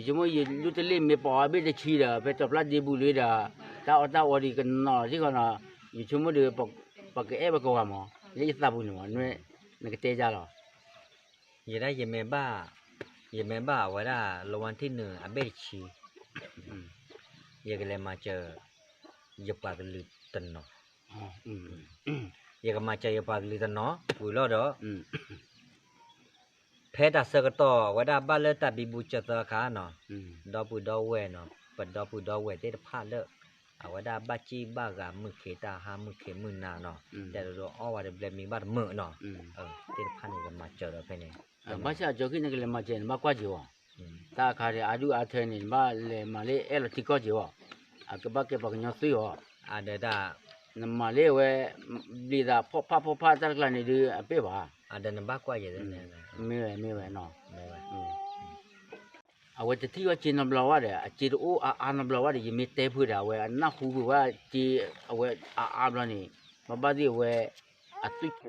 ယဆိကမိၣ်ယလုၢ်တလ့ၣ်မ့ၢ်ပိာ်အဘ့ၣ်တဆံဒီး ဖဲတီၤဖျါဒ့ဘူးလံဒီး တၢ်အီၣ်တၢ်အီဒံးကနီၤလီၤထံၣ်ဃီနီၤ, ယဆိကမိၣ်ဒီး ပကအဲၣ်ဝဲကဝၤမး လၢယသးပူၤန့ၣ်မး, နကတဲယၤလီၤ. ယဲဒၣ်ယမ့ၢ်ဘၣ်, ယမ့ၢ်ဘၣ်အဝဲဒၣ်လၢဝါထံၣ်နုာ်အဘ့ၣ်တဆံ, ယကလဲၤမၤစၢၤ ယပှၤကလုာ်တနီၤ, ယကမၤစၢၤယပှၤကလုာ်တနီၤဝံၤလီၤဒီး ဖဲတၢ်ဆၢကတီၢ်အဝဲဒၣ်ဘၣ်လၢတၢ်ဘံဘူစၢၤသၢခါနီၤ, ဒီပုၢ်ဒီဝဲၢ်နီၤ, ပဒီပုၢ်ဒီဝဲၢ်သ့ၣ်တဖၣ်လၢ အဝဲဒၣ်ဘၣ်စံၣ်ဘၣ်ဂၤမုၢ်ခ့တၢ်ဟါမုၢ်ခ့မုၢ်နၤနီၤ, တဲဒိးအီၣ်ဝဲတဘျဲမံဘၣ်တမုာ်နီၤ, သ့ၣ်တဖၣ်န့ၣ်ကမၤစၢၤဒီးဖဲန့ၣ်, ဘၣ်ဆၣ်အကၠီခံနကလဲၤမၤစၢၤန့ၣ် နဘၣ်ကွၢ်က့ၤအီၤ, တၢ်အခါန့ၣ် အါဒူၣ်အါထၢန့ၣ် နဘၣ်လဲၤမၤလၢအဲၣ်လီၤထံကီၢ်က့ၤအီၤ, အကဘၣ်ကဲပှၤကညီသွံၣ်အီၤ, အဒၣ် နမၤလၢအဝဲ ဘျံးသးဖီၣ်ဖးဖီၣ်ဖးတၢ်တကျါန့ၣ်ဒုးအပ့ၢ်ဘၣ်, အဒၣ်နဘၣ်ကွၢ်ယဲ, မ့ၢ်ဝဲမ့ၢ်ဝဲနီၤ, အဝဲတထံၣ်ဝဲစ့နီတဘျီဘၣ်ဒီး အစ့တအိၣ်အါအါနီတဘျီဘၣ်ဒီး ယမ့ၢ်တဲဖုးဒီး အဝဲအနၢ်ဟူကွံာ်ဝဲစ့ အဝဲအါအါဘျီန့ၣ်, ဘၣ်ဘၣ်သ့ၣ်အဝဲ အသွံၣ်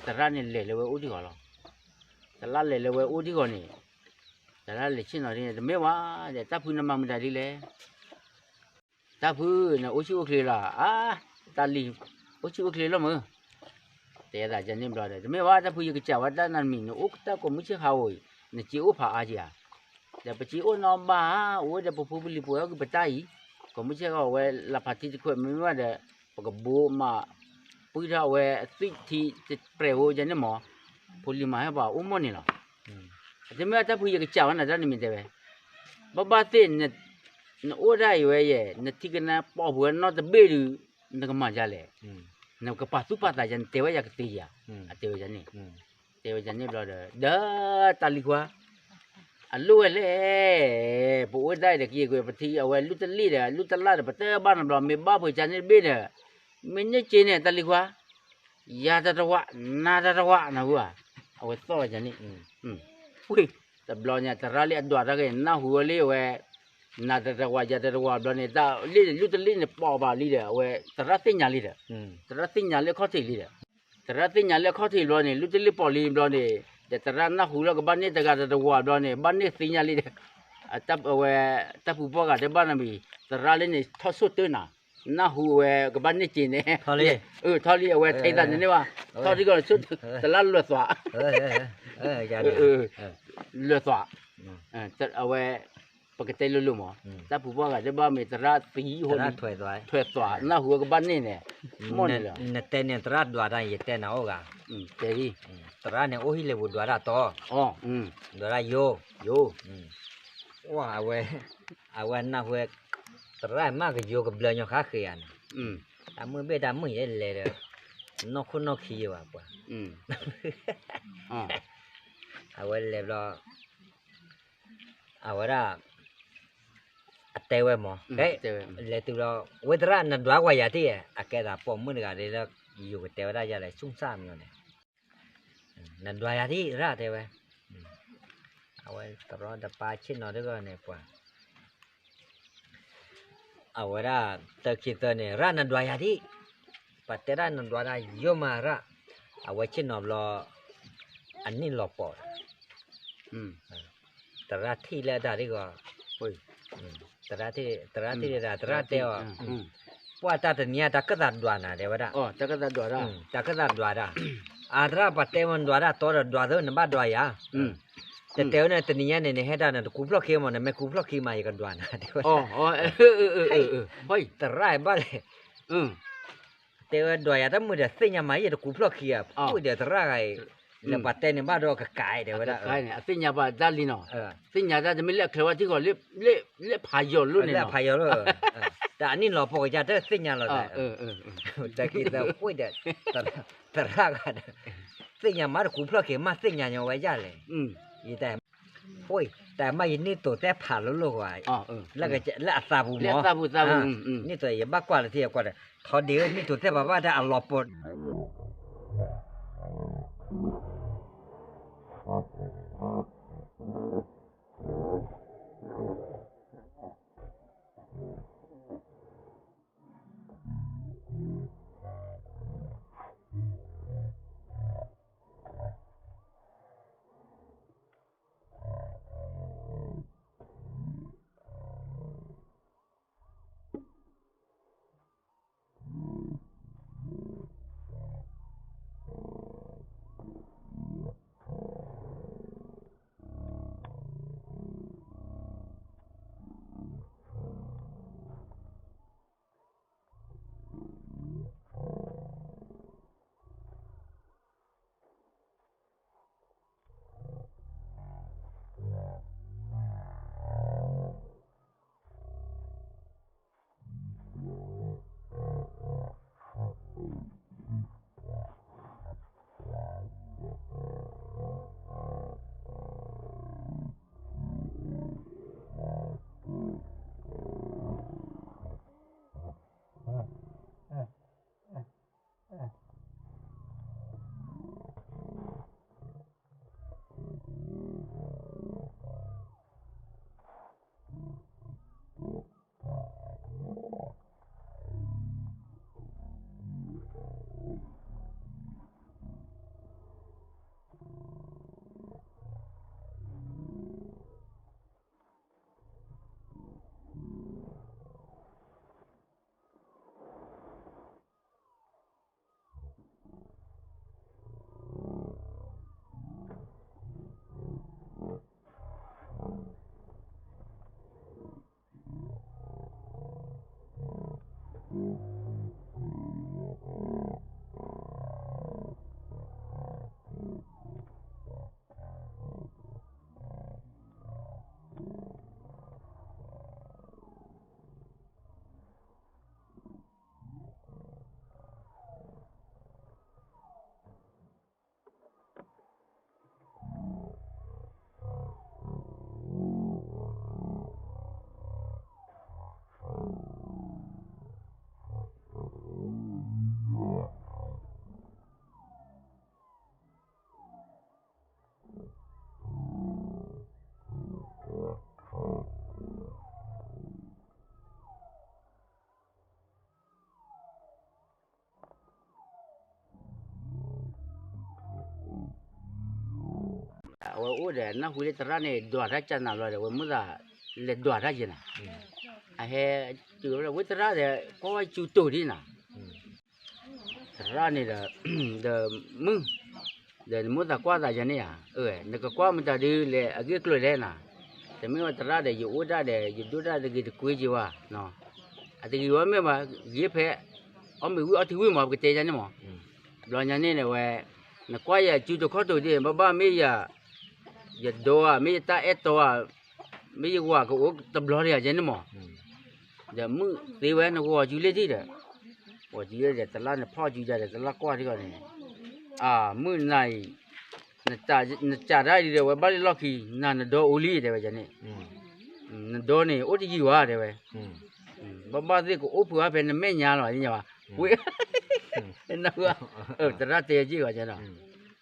သရၣ်န့ၣ်လဲၤလၢဝဲအိၣ်ထံၣ်ဃီလီၤ. သရၣ်လဲၤလၢဝဲအိၣ်ထံၣ်ဃီန့ၣ်, သရၣ်လဲၤဆ့ၣ်နီၤဒ်န့ၣ် တမ့ၢ်ဝဲဒီး တၢ်ဖုနမၤမတၤဒ်လဲၣ်. တၢ်ဖုန့ၣ်အိၣ်ဆူၣ်အိၣ်ချ့လီၤ. အါ, တၢ်လံၤ, အိၣ်ဆူၣ်အိၣ်ချ့လီၤမၢ်. တဲသးယန့ၣ်ဘျီဒီး တမ့ၢ်ဝဲတၢ်ဖု ယကစၢ်ဝဲတၢ်နမံၤ နအိၣ်တၢ်ကိးမုၢ်ဆ့ၣ်ဟးအိၣ်အံၤ နစ့အိၣ်ဖးအါကဧါ. ဒီးပစ့အိၣ်နီၢ်ဘၣ်ဧါ, အိၣ်ဝဲဒီးပဖိပလံၤပှဲၤအီၣ်က့ၤပတၢ်အံၤ, ကိးမုၢ်ဆ့ၣ်ဟးအိၣ်ဝဲလၢဖးထံတခွဲးမ့ၢ်ဝဲဒီး ပကဘိးမး ပုၢ်ထီၣ်ဝဲအသွံၣ်ထံတပြဲၤဧိၤယန့ၣ်မၢ်, ဖိလံၤမၤဟဲပှၤအိၣ်မီၢ်န့ၣ်လီၤ. တမ့ၢ်ဝဲတၢ်ဖု ယကစၢ်ဝဲနၤတၢ်နမံၤတဲဝဲ, ဘၣ်ဘၣ်သ့ၣ် နအိၣ်ဒၣ်အံၤဝဲယဲၢ် နထံကနါပိာ်ပှဲၤနီတဘ့ၣ်ဒုး နကမၤဒ်လဲၣ်. နကပာ်သူၣ်ပာ်သးယၤ နတဲဝဲယၤကသ့ဧါ, အတဲဝဲန့ၣ်, တဲဝဲန့ၣ်ဘျီဒီး ဒီးတၢ်လံၤခွါ အလိၣ်ဝဲလဲၣ်, ပအိၣ်ဒၣ်အံၤဒီး ကယဲၢ်ကွဲးပထံအဝဲလုၢ်တလ့ၣ်ဒီး လုၢ်တလၣ်ဒီး ပတၢ်ဘၣ်နဘျီ မ့ၢ်ဘၣ်ပှဲၤကန့ၣ်တဘ့ၣ်ဒီး မ့ၢ်န့ၢ်က့န့ၣ် တၢ်လံၤခွါ ယၤတၢ်တဝၣ် နၤတၢ်တဝၣ် နၢ်ဟူဧါ, အဝဲသီၣ်ဝဲန့ၣ်, အ ပှ့ၢ်, တဘျီညါ သရၣ်လၢအဒွးတၢ်ဂ့ၤန့ၣ် နၢ်ဟူဝဲလံအဝဲ, နၤတတဝၤယၤတတဝၤဘျီန့ၣ် တၢ်လၢန့ၣ် လုၢ်တလ့ၣ်န့ၣ် ပိာ်ဘၣ်လံဒီး အဝဲ သရၣ်သ့ၣ်ညါလံဒီး, သရၣ်သ့ၣ်ညါလၢအခီၣ်ထံးလံဒီး, သရၣ်သ့ၣ်ညါလၢအခီၣ်ထံးဘျီန့ၣ် လုၢ်တလ့ၣ်ပိာ်လံဘျီန့ၣ်, ဒီးသရၣ်နၢ်ဟူလၢကဘၣ်န့ၢ်တဂၤတတဝၤဘျီန့ၣ် ဘၣ်န့ၢ်သ့ၣ်ညါလံဒီး, အဝဲ, တၢ်ပူၤပှၢ်ဂၤတဘၣ်နီတမံၤ, သရၣ်လၢန့ၣ် ထီၣ်ဆိၣ်တၢ်နၤ, နၢ်ဟူအဝဲကဘၣ်န့ၢ်က့ၤန့ၣ်, ထီၣ်လံ, ထီၣ်လံအဝဲထဲသးန့ၣ်န့ၣ်ဘၣ်, ထီၣ်လံကီးဆိၣ်တၢ်, သရၣ်လွဲၢ်သွး လွဲၢ်သွး, အဝဲ, ပကတဲလိၤလိၤမး, တၢ်ပူၤပှၢ်ဂၤတဘၣ်မ့ၢ်သရၣ်သံအဃိန့ၣ်, ထွဲသွး နၢ်ဟူဝဲကဘၣ်န့ၢ်န့ၣ်, မ့ၢ်န့ၣ်လီၤ, နတဲန့ၣ်သရၣ်ဒွးတၢ် ယတဲနၤအိၣ်ဂၤ, တဲ, သရၣ်န့ၣ်အိၣ်ဟံၣ်လ့ပူၤဒွးတၢ်တီ, ဒွးတၢ်ယိ, ယိ, အဝဲ, အဝဲနၢ်ဟူဝဲ, သရၣ်မ့ၢ်ကယိကဘျၢညီဃါဃ့ဧါန့ၣ်, တၢ်မုၢ်ဘ့ၣ်တၢ်မုၢ်ယဲလဲၤဒီး, နီၢ်ခိၣ်နီၢ်ခံယဲဘၣ်ပှၤ အဝဲလဲၤဘျီ, အဝဲဒၣ်, အတဲဝဲမး, လဲၤတုၤလီၤ, ဝဲသရၣ်နဒွးကွၢ်ယၤတံၢ်, အကဲသးပိာ်မုၣ်တဂၤဒ်လၢ, ယိၤကတဲဝဲဒၣ်ယၤလဲၣ် ဆူၣ်စၢ်မီၤန့ၣ်, နဒွးယၤတံၢ်ရၣ်တဲဝဲ, အဝဲသရီတပါဆ့ၣ်နီၤတဂီၢ်န့ၣ်ပှၤ အဝဲဒၣ်, တၢ်ခံသၢန့ၣ် ရၣ်နဒွးယၤဒံး, ပှၤတဲဒၣ်နဒွးတၢ်ယိမးရၣ်, အဝဲဆ့ၣ်နီၤဘျီ, အနံၣ်လီၤပီၤ, သရၣ်ထံၣ်လၢတၢ်ဒ်ဂီၤ, သရၣ်ထံၣ်ဒၣ် သရၣ်တဲအီၤ, ပှၢ်တၢ်တနံၤညါတၢ်ကၢၣ်သးဒွးနၤတဲဝဲဒၣ်, တၢ်ကၢၣ်သးဒွးတၢ်, အသရၣ်ပှၤတဲမးနဒွးတၢ်တီဒီးဒွးသၢနဘၣ်ဒွးယၤ တတဲဝဲန့ၣ် တနံၤညါန့ၣ် နဟဲတၢ်န့ၣ် တကူဖျီၣ်ခံမး နမ့ၢ်ကူဖျီၣ်ခံမး ယကဒွးနၤတဲဝဲဒၣ်, သရၣ်ဘၣ်လဲၣ်, တဲဝဲဒွးယၤတၢ်မုာ်ဒီးသ့ၣ်ညါမး ယတကူဖျီၣ်ခံဧါ, ပှ့ၤဒီးသရၣ်ဂၤအံၤ, လၢပှၤတဲန့ၣ်ဘၣ်ဒီးကကးတဲဝဲဒၣ်, သ့ၣ်ညါပှၤတၢ်လံနီၤ, သ့ၣ်ညါတၢ်တမ့ၢ်လၢအချၢဝဲထံဃီၤ, လၢဖးယီၤလိၤန့ၣ်နီၤ, ဖးယီၤလိၤ, တၢ်အနံၣ်လီၤပီၤကစၢ်တသ့ၣ်ညါလီၤ, တၢ်ခံသၢပှ့ၤဒီး, သရၣ်ဂၤဒီး, သ့ၣ်ညါမးတကူဖျီၣ်ခံမးသ့ၣ်ညါညီဝဲယၤလဲၣ်, ယတၢ်, ပှ့ၤ, တၢ်မးယနံၣ်တိၤသဲဖးလိၤလိၤကွၢ်, လၢအသးပူၤမး, နံၣ်တိၤယဘၣ်ကွၢ်လၢထံအကွၢ်ဒီး, ထီဒ့ဝဲနံၣ်တိၤသဲပှၤဘၣ်တၢ်အလီၤပီၤ ဒီးနၢ်ဟူလၢသရၣ်န့ၣ် ဒွးတၢ်ကနၤဘျီဒီး ဝဲမုၢ်သးလဲၤဒွးတၢ်ယဲနၤ, အဟဲတုၤဝဲဒၣ် ဝဲသရၣ်ဒီး ကွၢ်ဝဲကၠူတိၢ်ဒ်နၤ, သရၣ်န့ၣ်ဒီး ဒီးမုၢ် ဒီးနမိၢ်သးကွၢ်သးယၤန့ၣ်ဧါ, အၢ နကကွၢ်မတၤဒုလဲၣ် အဂ့ၢ်အကျိၤလဲၣ်နၤ, တမ့ၢ်ဝဲသရၣ်ဒီး ယအိၣ်ဒၣ်ဒီး ယဒိၣ်ဒၣ်တဂ့ၤတကွ့က့ၤဝဲ, အတဂ့ၤဝဲမ့ၢ်ဘၣ် ဂ့ၤဖဲ အီၣ်မ့ၤဝံၣ်အီထံဝံၣ်မး ပကတဲယၤန့ၣ်မး, ဘျီညါန့ၣ်န့ၣ်ဝဲ နကွၢ်ယၤကၠူတခီတိၢ်ဒ် ဘၣ်ဘၣ်မ့ၢ်ယၤ ယဒိဧါ မ့ၢ်ယတၢ်အဲၣ်တီဧါ, မ့ၢ်ယဝၤကအိၣ်တဘျီဒံးဧါယဲန့ၣ်မး, ဒီးမုၢ်သ့ဝဲ နဂီၤကၠူလ့ၢ်ထံၣ်ဒီး, ဂီၤကၠူလ့ၢ်ဒီး တလၢ်နဖီၣ်ကၠူယၤဒီး တလၢ်ကွၢ်ထံၣ်ဂီၤန့ၣ်, အမုၢ်နၤအံၤ နစးတၢ်ဒ်ဒီး ဝဲဘၣ်လၢလီၢ်ခံ နၤနဒီအိၣ်လံတဲဝဲယၤန့ၣ်, နဒီန့ၣ် အိၣ်တယံာ်ဝဲ တဲဝဲ, ဘၣ်ဘၣ်သ့ၣ်ကအိၣ်ဖုးအါဖဲနမဲာ်ညါလီၤ သ့ၣ်ညါဘၣ်, ဝဲ နၢ်ဟူဧါ, သရၣ်တဲက့ၢ်ဂီၤယၤဒီး,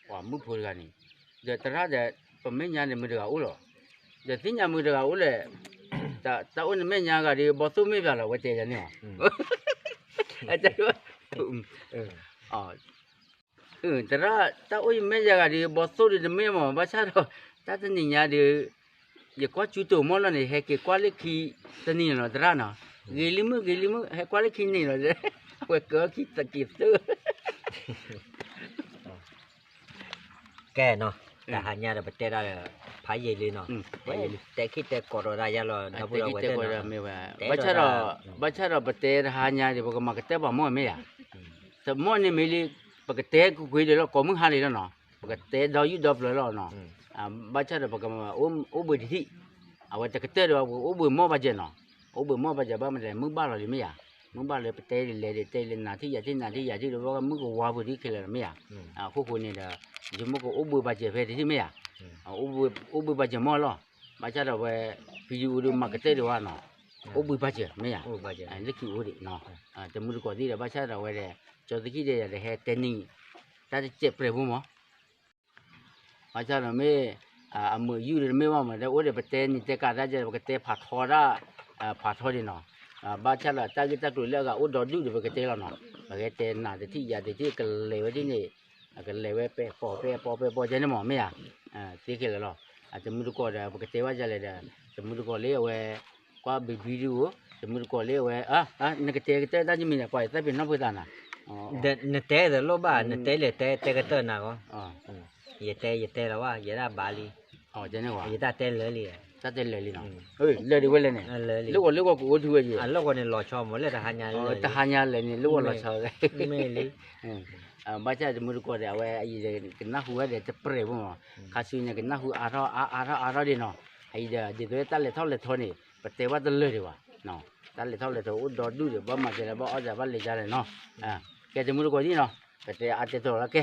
ပှၤမုၣ်ဖိတဂၤန့ၣ်, ဒီးသရၣ်ဒီး ပမဲာ်ညါန့ၣ်မုၢ်တဂၤအိၣ်လီၤ, ဒီးသ့ၣ်ညါမုၢ်တဂၤအိၣ်လဲၣ်, တၢ်အိၣ်နမဲာ်ညါဂၤဒီး ဘီသိၣ်မ့ၢ်ဘၣ်လီၤ ဝဲတဲယၤန့ၣ်, သရၣ် တၢ်အိၣ်ယမဲာ်ယၤဂၤဒီး ဘီသိၣ်ဒီးတမ့ၢ်မး ဘၣ်ဆၣ်ဒီး တၢ်တနံၤညါဒီး ယကွၢ်ကၠူတိၢ်မီၢ်လီၤန့ၣ် ဟဲက့ၤကွၢ်လၢခံတနံၤလီၤ သရၣ်နီၤ, ဂ့ၤလံမုၢ် ဂ့ၤလံမုၢ် ဟဲကွၢ်လၢခံန့ၣ်လီၤ, အဝဲကၢခံတက့ၤသၢ ကဲနီၤ, တဟါညါဒီးပတဲဒၣ်ဒီး ဖးယံာ်လံနီၤ, တဲခံတဲကိးဒီးဒၣ်ယၤလီၤ, တဲခံတဲကိးဒီးမ့ၢ်ဝဲ, ဘၣ်ဆၣ်ဒီး ဘၣ်ဆၣ်ဒီးပတဲတဟါညါဒီး ပကမၤကတၢၢ်ပှၤမိၢ်မ့ၢ်ယၤ, တမိၢ်န့ၣ်မ့ၢ်လံ, ပကတဲကွ့ၢ်ကွ့ၢ်ဒီးလီၤ ကိးမုၢ်ဟါလံလီၤနီၤ, ပကတဲဒီးယုၢ်ဒီးပျၢၤလီၤနီၤ, ဘၣ်ဆၣ်ဒီးပကမၤအိၣ်ဘှံးတထံၣ်, အဝဲတကတၢၢ်ဒီး ပကအိၣ်ဘှံးမိၢ်ဘၣ်စၢၤနီၤ, အိၣ်ဘှံးမိၢ်ဘၣ်စၢၤ ဘၣ်မနုၤလဲၣ် မုၢ်ဘၣ်လီၤလံမ့ၢ်ယၤ, မုၢ်ဘၣ်လၢပတဲလဲၤဒီးတဲလဲၤ နၤထံၣ်ယၤထံၣ် နၤထံၣ်ယၤထံၣ်ဒီး ဘၣ်မုၢ်ကဝါပူၤဒ်ခဲလၢာ်မ့ၢ်ယၤ, အခိၣ်ဃိန့ၣ်ဒီး ယမိၢ်ကအိၣ်ဘှံးဘၣ်စၢၤဖဲတထံၣ်မ့ၢ်ယၤ, အိၣ်ဘှံးဘၣ်စၢၤမ့ၢ်လီၤ, ဘၣ်ဆၣ်ဒီးဝဲ ဖံယုၢ်အူဒုးမၤကတၢၢ်ဒံးဝဲနီၤ, အိၣ်ဘှံးဘၣ်စၢၤမ့ၢ်ယၤ, လၢခံအိၣ်ဒံးနီၤ, တမုၢ်တကိးသ့ၣ်ဒီး ဘၣ်ဆၣ်ဒီးဝဲဒီး ကၠီသခံဒီးယၤဒီး ဟဲတဲနံၤ တၢ်တစဲးပြဲၤဖိမး ဘၣ်ဆၣ်ဒီးမ့ၢ် အမုာ်ယုၢ်ဒီးမ့ၢ်ဘၣ်မး တအိၣ်ဒီး ပတဲနံၤတဲကးတၢ်ကဲ ပကတဲဖးထီဒၣ် ဖးထီဒံးနီၤ, ဘၣ်ဆၣ်ဒီးတၢ်ဂ့ၢ်တၢ်ကျိၤလၢအဂၤအိၣ်ဒီဒူၣ်ဒီး ပကတဲလီၤနီၤ, ပကတဲနၤတထံၣ်ယၤတထံၣ် ကလဲၤဝဲဒ်န့ၣ် ကလဲၤဝဲပဲာ်ပိာ်ပဲာ်ပိာ်ပဲာ်ပိာ်ကဲန့ၣ်မး မ့ၢ်ဧါ, သ့ခဲလၢာ်လီၤ, တမုၢ်တကိးဒီး ပကတဲဘၣ်ယၤလဲၣ်ဒီး တမုၢ်တကိးလၢအဝဲ ကွၢ်ဘံဘံဒုအိၣ် တမုၢ်တကိးလၢအဝဲ နကတဲကတၢၢ်တၢ်ယမံၤန့ၣ် ကွၢ်ယသးပ့ၤနီၣ်ဖိသးနၤ နတဲတလိၣ်ဘၣ် နတဲလဲၣ်တဲတဲကတၢၢ်နၤဂီၢ်, ယတဲယတဲလီၤဘၣ် ယဲဒၣ်ဘၣ်လံ, ယတၢ်တဲလၢာ်လံ, တၢ်တဲလၢာ်လံနီၤ, လၢာ်ဒံးဝဲလဲၣ်န့ၣ်, လၢဂီၤလၢဂီၤကအိၣ်ထူဝဲယဲ, အလၢဂီၤန့ၣ်လီၤဆီမး လၢတဟါညါလၢာ်န့ၣ်, တဟါညါလၢာ်န့ၣ် လၢဂီၤလီၤဆီ, မ့ၢ်လံ, ဘၣ်ဆၣ်တမုၢ်တကိးဒီး အဝဲအံၤဒီး ကနၢ်ဟူဝဲဒီးတပြဲၤဖိမး, ခါဆူညါ ကနၢ်ဟူအါထီၣ်အါအါထီၣ်အါထီၣ်ဒံးနီၤ, အံၤဒီး ဒ်သိးတၢ်လဲၤထီၣ်လဲၤထီန့ၣ် ပတဲဘၣ်တလၢာ်ဒံးဘၣ် တၢ်လဲၤထီၣ်လဲၤထီအိၣ်ဒီဒူၣ်ဒီး ဘၣ်မၤစၢၤလၢဘၣ်အီၣ်စၢၤဘၣ်လဲၤကၢ်လဲၣ်နီၤ, ကဲတမုၢ်တကိးဒံးနီၤ, ပတဲအါတဲတီၤလီၤကဲ,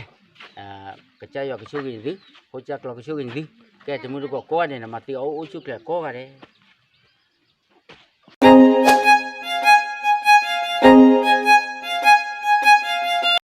ကစၢ်ယွၤကဆိၣ်ဂ့ၤန့ၢ်သု, ဖိကၢ်ကျီကဆိၣ်ဂ့ၤန့ၢ်သု, ကဲတမုၢ်တကိးကိးဂၤဒဲးန့ၣ် မၤသ့အအိၣ်အိၣ်ဆူၣ်ချ့ကိးဂၤဒဲး